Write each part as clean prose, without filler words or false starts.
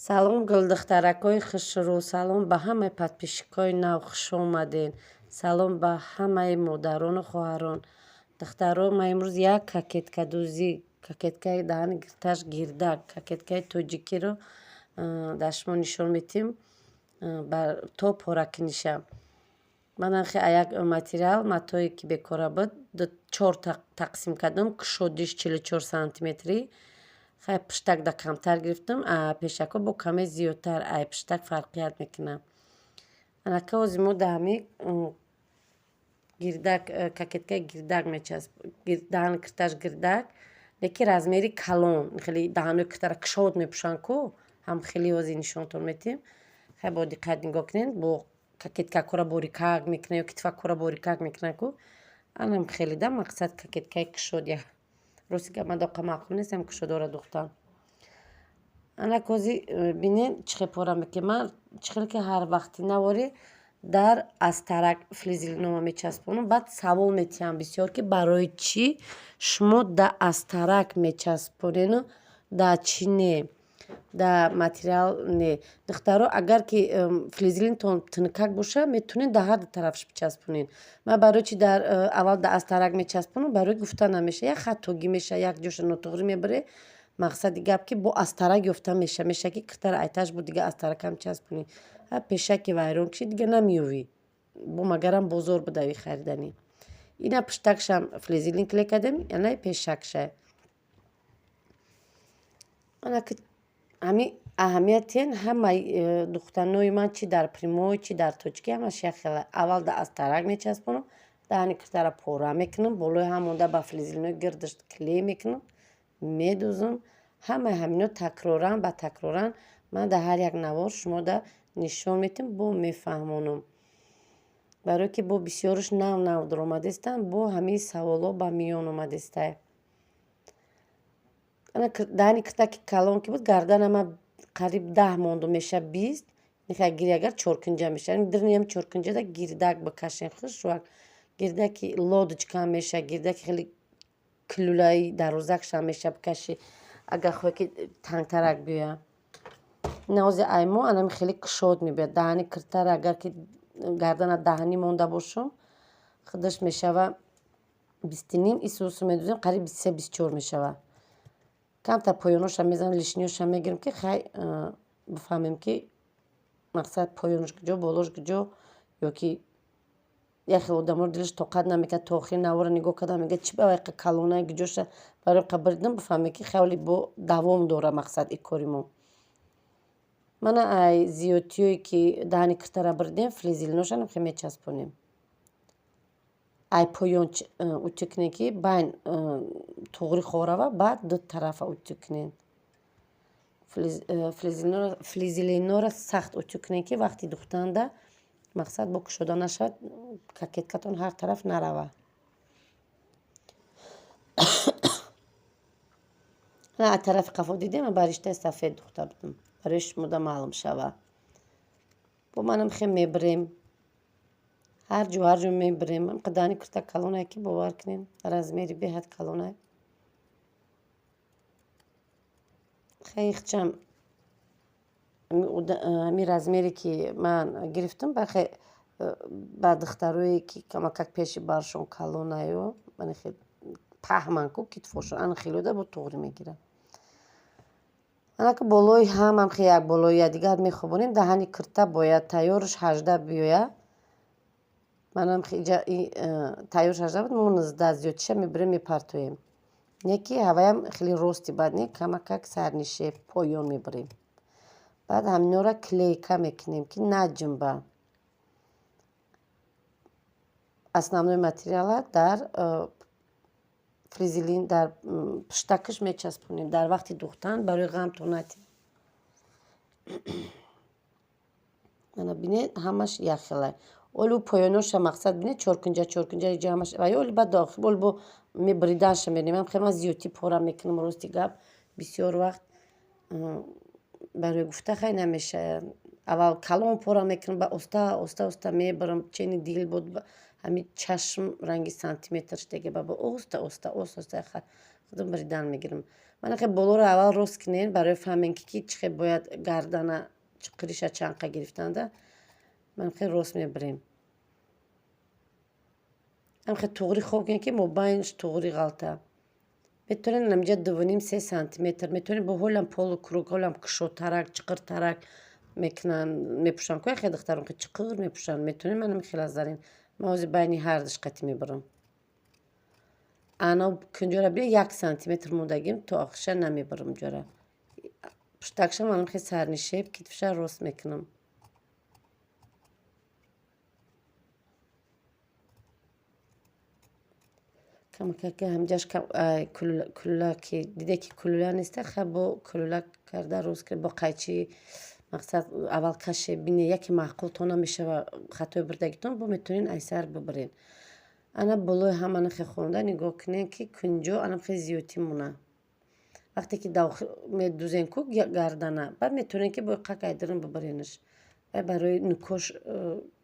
Салом, гулдухтаракҳои хушрӯ, салом ба ҳамаи подписчикҳои нав, хуш омадед. Салом ба ҳамаи модарону хоҳарон. Духтаро, ман имрӯз як кокеткадӯзӣ, кокеткаи даҳани гирташ гирдак, кокеткаи тоҷикиро дар шумо нишон медиҳем то поракиниша. Ман хе як материал, матое ки бекора буд, чор тақсим кардам, кушодиш 44 сантиметрӣ. Хай, пуштак да камтар гирифтам, а пешакҳо бо каме зиёдтар, ай пуштак фарқият мекунад. Анака ҳозир мо да ҳами гирдак, кокеткаи гирдак мечасп, даҳани кирташ гирдак, лекин размери калон, хеле даҳанои киртара кушод мепӯшанд ку, ҳам хеле ҳозир нишонтон медиҳем. Хай, бо диққат нигоҳ кунед, бо кокеткакҳоро борикак мекунанд ё китфакҳоро борикак мекунанд ку, анам хеле да мақсад кокеткаи кушод. Я рости гап, ман доқа маъқул нестам кушодора духтан. Анак ҳозир бинед, чӣ хел пора мекунем. Ман чӣ хел ки ҳар вақти наворӣ дар астарак флизелинома мечаспонам, баъд савол метиҳам бисёр, ки барои чӣ шумо да астарак мечаспонену да чӣ не, да материал не? Духтаро, агар ки флизелинтон тунукак боша, метавонед да ҳар ду тарафш бичаспонед. Ман барои чӣ дар аввал да астарак мечаспонам? Барои гуфта намеша, як хатогӣ меша, як ҷоша нотуғрӣ мебаре. Мақсади гап, ки бо астарак ёфта меша, ки киртара айташ бо дига астаракам часпонӣ, пешаки вайрон киши, дига намеёвӣ, бо магарам бозор бидави хариданӣ. Ина пуштакшам флизелин клей кардем, ана пешакша. Ана ҳами аҳамиятен ҳамаи духтанои ман, чи дар прямой, чи дар точки, ҳамаш як хела. Аввал да астарак мечаспонам, даҳани киртара пора мекунам, болои ҳамонда ба флизелинои гирдаш клей мекунам, медӯзам. Ҳамаи ҳамино такроран ба такроран ман дар ҳар як навор шумода нишон медиҳам, бо мефаҳмонам, барое ки бо бисёраш нав нав дуромадистанд, бо ҳамин саволҳо ба миён омадистай. Даҳани киртаки калон ки буд, гардана ман қариб 10 мондум, меша 20. Гири агар чоркунҷа меша, дирниам чоркунҷада гирдак бикашем, хушрӯак гирдаки лодочкаам меша, гирдаки хеле кулулаи дарозакшам меша бикашӣ, агар хоҳӣ ки тангтарак биёя. Ина ҳози аймо анами хеле кушод мебиёяд даҳани киртара. Агар ки гардана даҳанӣ монда бошум, худаш мешава 20,5, исусу медӯзем, қариб 23, 24 мешава. Камтар поёноша мезанам, лишниёша мегирем, ки хай бифаҳмем, ки мақсад поёнаш куҷо, болош куҷо. Ё ки як хел одаморо дилаш тоқат намекунад, то охири наворо нигоҳ карда, мегӯяд: «Чӣ ба вайқа калонай, куҷоша?» Барои қабридам, бифаҳмем, ки хеле бо давом дора мақсад и кори мо. Мана ай зиёдтиёе ки даҳани киртара бурдем, флизелиношам хе мечаспонем. Ай поён утюг кунем, ки байн туғри хорава, баъд ду тарафа утюг кунем. Флизелинора сахт утюг кунем, ки вақти духтанда мақсад бо кушода нашавад, кокеткатон ҳар тараф нарава. Аз тарафи қафо дидем, ба риштаи сафед духта будам, барои шумода маълум шава. Бо манам хе мебирем, ҳар ҷо, ҳар ҷо мебирем. Даҳани кирта калонае, ки бовар кунем, размери беҳад калонае. Хехчам ҳамин размере ки ман гирифтам, бахе ба духтарое ки камакак пеши баршон калонаю, паҳман ку китфошон, ана хелода бо туғрӣ мегирам. Анака болои ҳамам хе як болои якдигар мехобонем. Даҳани кирта бояд тайёрш 18 биёяд. Манам тайёрш 18 буд, мо 19 зиёдтиша мебирем, мепартоем. Не ки ҳаваям хеле рости бад не, камакак сарнише поён мебирем. Баъд ҳаминора клейка мекунем, ки наҷумба. Основной материала дар флизелин, дар пуштакаш мечаспонем дар вақти духтан, барои ғамтон натиҳад. Ана бинед, ҳамаш якхела. Олу поёноша мақсад бинед, чоркунҷа, чоркунҷа иҷо ҳамаш ва ё баъд дохил ол бо мебриданша мерем. Хеле ман зиёдтӣ пора мекунам, рости гап, бисёр вақт барои гуфта хай намешавад. Аввал калон пора мекунам, ба оста оста оста мебарам, чени дил буд, ҳамин чашм ранги сантиметрш дега, ба оста оста оста оста худам бридан мегирам. Мана хе болоро аввал рост кунен, барои фаҳмен ки чӣ хел бояд гардана чиқириша чанқа гирифтанда. Ман хе рост мебирем. Ҳамхе туғри хоб кунем, ки мобайнш туғри ғалта. Метавонед ҳаминҷа 2,5-3 сантиметр, метавонед бо ҳолам полукруг, ҳолам кушодтарак, чиқиртарак мекунанд, мепӯшанд. Ку яхе духтарон ки чиқир мепӯшанд, метавонед ман ҳамин хела зарин. Ман ҳозир байни ҳардуш қатӣ мебарам. Ана кунҷора бия 1 сантиметр мондагим, то охирша намебарам ҷора. Пуштакша манам хе сарнишеб китфша рост мекунам. Камакаки ҳамҷаш кулула ки диде ки кулула неста, ха бо кулула карда рост кунед, бо қайчи мақсад аввал каше бине, яке маъқултон намешава хатои бурдагитон, бо метавонед айсар бибарен. Ана болои ҳама нахе хонда нигоҳ кунед, ки кунҷо анам хе зиёдтӣ мона. Вақте ки медузен ку гардана, баъд метавонед ки бо қак айдирин бибаренаш. Вай барои нукош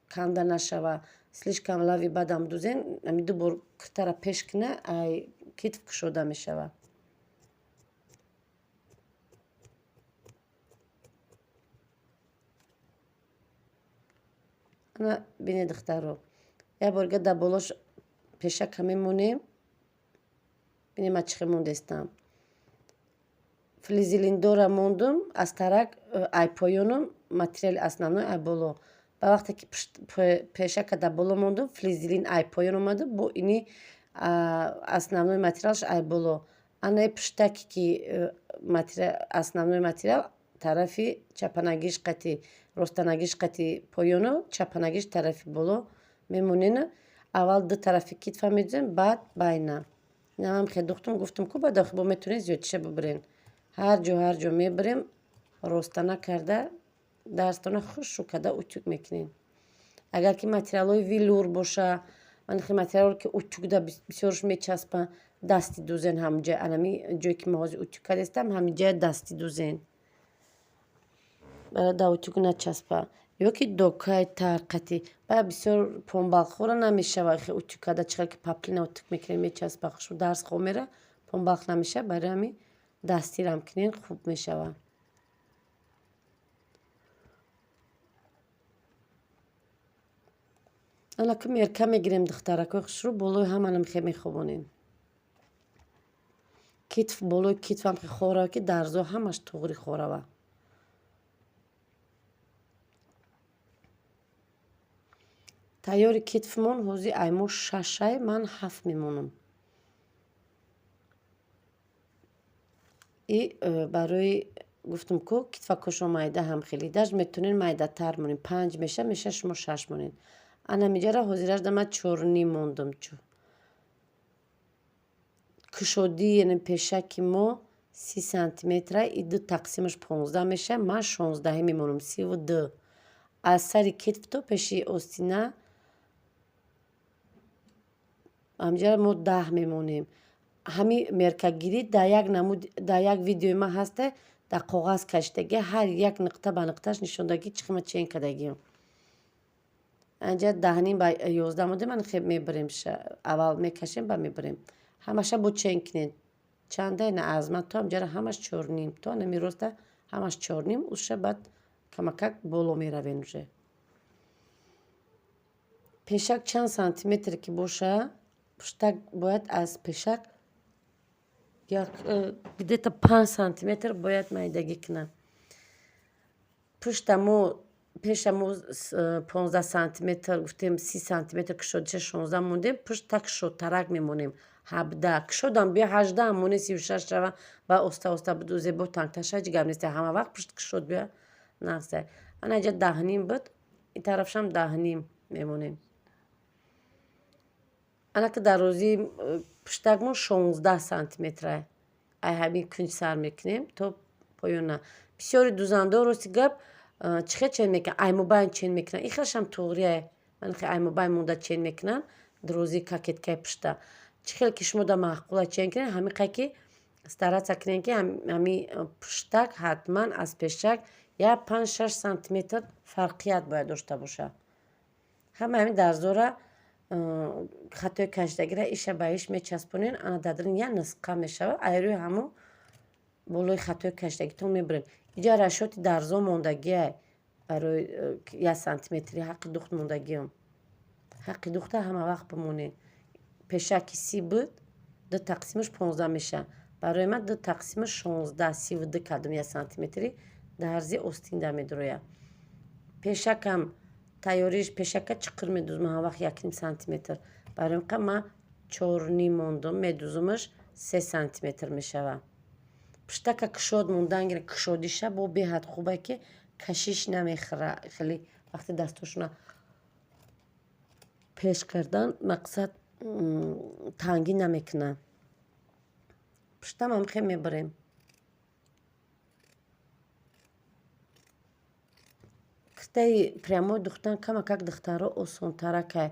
канда нашава, слишком лави бадам дузен, ами ду бор киртара пеш куна, ай китф кушода мешава. Ана бинед, духтаро, як борга дар болош пешака мемонем. Бинем, ман чӣ хел мондестам. Флизелиндора мондум, аз тарак ай поёнум, материали основной ай боло. Ба вақте ки пешака дар боло мондум, флизелин ай поён омаду, бо ини основной материалш ай боло. Анаи пуштаке ки основной материал тарафи чапанагиш қати ростанагиш қати поёну, чапанагиш тарафи боло мемонена. Аввал ду тарафи китфа медузем, баъд байна. Инам хе духтум, гуфтум ку баъд бо метавонед зиёдтиша бибирен. Ҳар ҷо, ҳар ҷо мебирем, ростана карда, дарстона хушу карда утюг мекунем. Агар ки материалҳои велюр боша, манхе материалҳое ки утюгда бисёрш мечаспанд, дасти дузен ҳамҷа, анами ҷое ки ман ҳозир утюг кардастам, ҳаминҷая дасти дузен. Барои да утюг начаспа. Ё ки докаи тар қатӣ. Баъд бисёр помбалхора намешава, хе утюг карда, чӣ хел ки паплина утюг мекунем, мечаспа, хушу дарс хоб мера, помбалх намешава, барои ҳамин дастирам кунен хуб мешава. Ана ки мерка мегирем, духтаракои хушрӯ, болои ҳаманам хе мехобонем. Китф болои китфам хе хорава, ки дарзо ҳамаш туғри хорава. Тайёри китфмон ҳозир ай мо шашай, ман ҳафт мемонам. И барои гуфтум ку китфакошо майда ҳам хеле даже метавонед майдатар монед, панҷ меша, шумо шаш монед. Ана миҷара ҳозиражда ман 4,5 мондум. Кушодӣ, яъне пешаки мо 30 сантиметра, и ду тақсимаш 15 меша, ман шонздаҳӣ мемонам, 32. Аз сари китф то пеши остина ҳамҷара мо 10 мемонем. Ҳамин меркагирӣ дар як намуд, дар як видеои ман ҳаста, дар коғаз кашидагӣ, ҳар як нуқта ба нуқтааш нишондагӣ, чӣ хел ман чен кардагиам. Анҷа 10,5 ба 11 мондем, ман хеб мебарем, аввал мекашем, ба мебарем. Ҳамаша бо чен кунед. Чанда ина аз ман то ҳамҷара ҳамаш 4,5, то анами роста ҳамаш 4,5, уша баъд камакак боло меравем уже. Пешак чанд сантиметр ки боша, пуштак бояд аз пешак як где-то 5 сантиметр бояд майдагӣ кунад. Пушта мо пеша мо 15 сантиметр гуфтем, 30 сантиметр кушодиша 16 мондем, пушт так кушодтарак мемонем. 17 кушодам биё 18 монем, 36 шава ва оста оста бидузе, бо тангтар ша, ҳеҷ гап нест. Ҳама вақт пушт кушод биё нағзе. Ана инҷа 10,5 буд, ин тарафшам 10,5 мемонем. Ана ки дарозии пуштакмон 16 сантиметра. Ай ҳамин кунҷ сар мекунем то поёна. Бисёри дузандаҳо, рости гап, чӣ хел чен мекунанд? Аймобайн чен мекунанд. Ин хелашам туғрие. Ман хе аймобайн монда чен мекунанд дарозии кокеткаи пушта. Чӣ хел ки шумо дар маъқула чен кунед, ҳамин қай ки стараться кунед, ки ҳамин пуштак ҳатман аз пешак як 5-6 сантиметр фарқият бояд дошта бошад. Ҳама ҳамин дарзора хатои кашидагиро иша ба иш мечаспонед, ана дар дарун як нусқа мешавад, ай рӯи ҳамун. Болои хатои кашидагитон мебарем. Иҷа расчёти дарзо мондагиай барои 1 сантиметри ҳаққи духт мондагиам. Ҳаққи духта ҳама вақт бимонед. Пешаки 30 буд, 2 тақсимаш 15 мешавад. Барои ман 2 тақсимаш 16, 32 кардам 1 сантиметри дарзи остинда медурояд. Пешакам тайёриш пешака чиқир медузм ҳама вақт 1,5 сантиметр. Барои ин ман 4,5 мондум, медузумаш 3 сантиметр мешавад. Пуштака кушод мондан гира, кушодиша бо беҳад хубе ки кашиш намехӯра. Хеле вақти дастошона пеш кардан мақсад тангӣ намекунад. Пуштам ҳам хел мебарем. Киртаи прямой духтан камакак духтарро осонтаракай.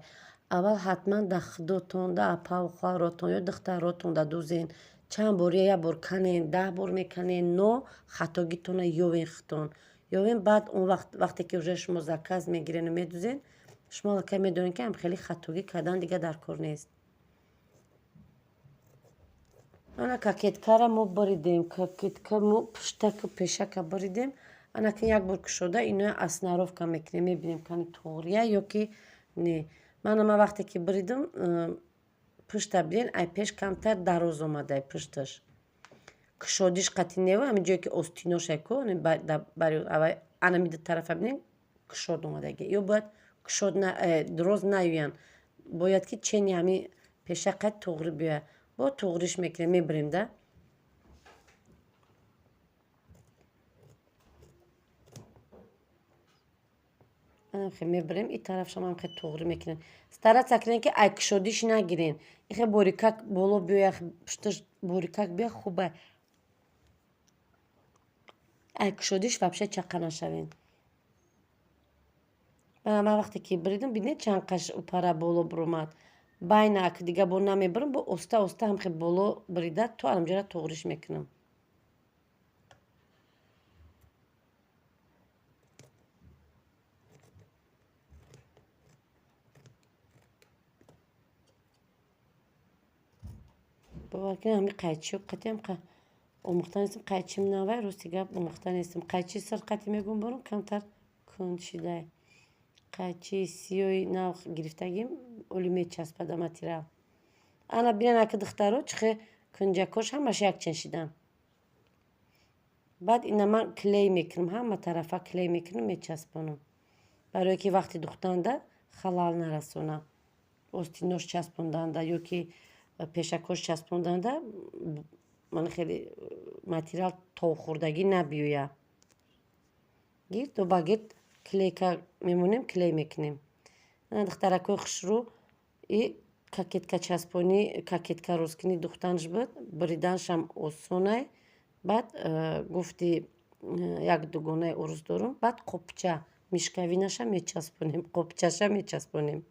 Аввал ҳатман да худотон, да апаву хоҳаротон ё духтаротон да дузен. Чанд бор як бор канен, 10 бор меканен, но хатогитона ёвен худтон. Ёвен баъд он вақт вақте ки уже шумо заказ мегирену медузен, шумо аллакай медонед ки ҳам хеле хатогӣ кардан дига дар кор нест. Ана кокеткара мо буридем, кокетка мо пуштаку пешака буридем. Ана ки як бор кушода иноя основка мекунем, мебинем кани туғрия ё ки не. Мана ман вақте ки буридам, пушта бинен, ай пеш камтар дароз омадай пушташ. Кушодиш қати нева, ҳамин ҷое ки остиношай ку, ана ми ду тарафа бинен, кушод омадаги. Ё бояд кушод дароз наёянд. Бояд ки чени ҳамин пеша қад туғри биёяд. Бо туғриш мекунем, мебарем да. Хе мебарем, и тарафшам ҳам хе туғри мекунем. Стараться кунем ки ай кушодиш нагирен. Ихе борикак боло биёяд, пушташ борикак биёяд, хуба. Ай кушодиш вообще чақа нашавем. Ман вақте ки буридам, бинед чанд қаш упара боло буромад. Байна ак дига бо намебарам, бо оста оста ҳам хе боло бурида то аламҷора туғриш мекунам. Бовар кунед, ҳамин қайчиё қатиам омӯхта нестам, қайчим навай, рости гап омӯхта нестам. Қайчи сир қати мегум бурум, камтар кунд шидай. Қайчи сиёи нав гирифтагим, оли мечаспада материал. Ана бинен аки духтаро чихе кунҷакош ҳамаш якчен шидан. Баъд ина ман клей мекунам, ҳама тарафа клей мекунам, мечаспонам. Барое ки вақти духтанда халал нарасона. Остинош часпонданда ё ки пешакош часпонданда ман хеле материал товхӯрдагӣ набиёяд. Гирд то ба гирд клейка мемонем, клей мекунем. Ана духтаракои хушрӯ и кокетка часпонӣ, кокетка рӯзкунӣ духтанш буд, буриданшам осонай. Баъд гуфти як дугонаи урус дорум, баъд қопча мишкавинаша мечаспонем, қопчаша мечаспонем.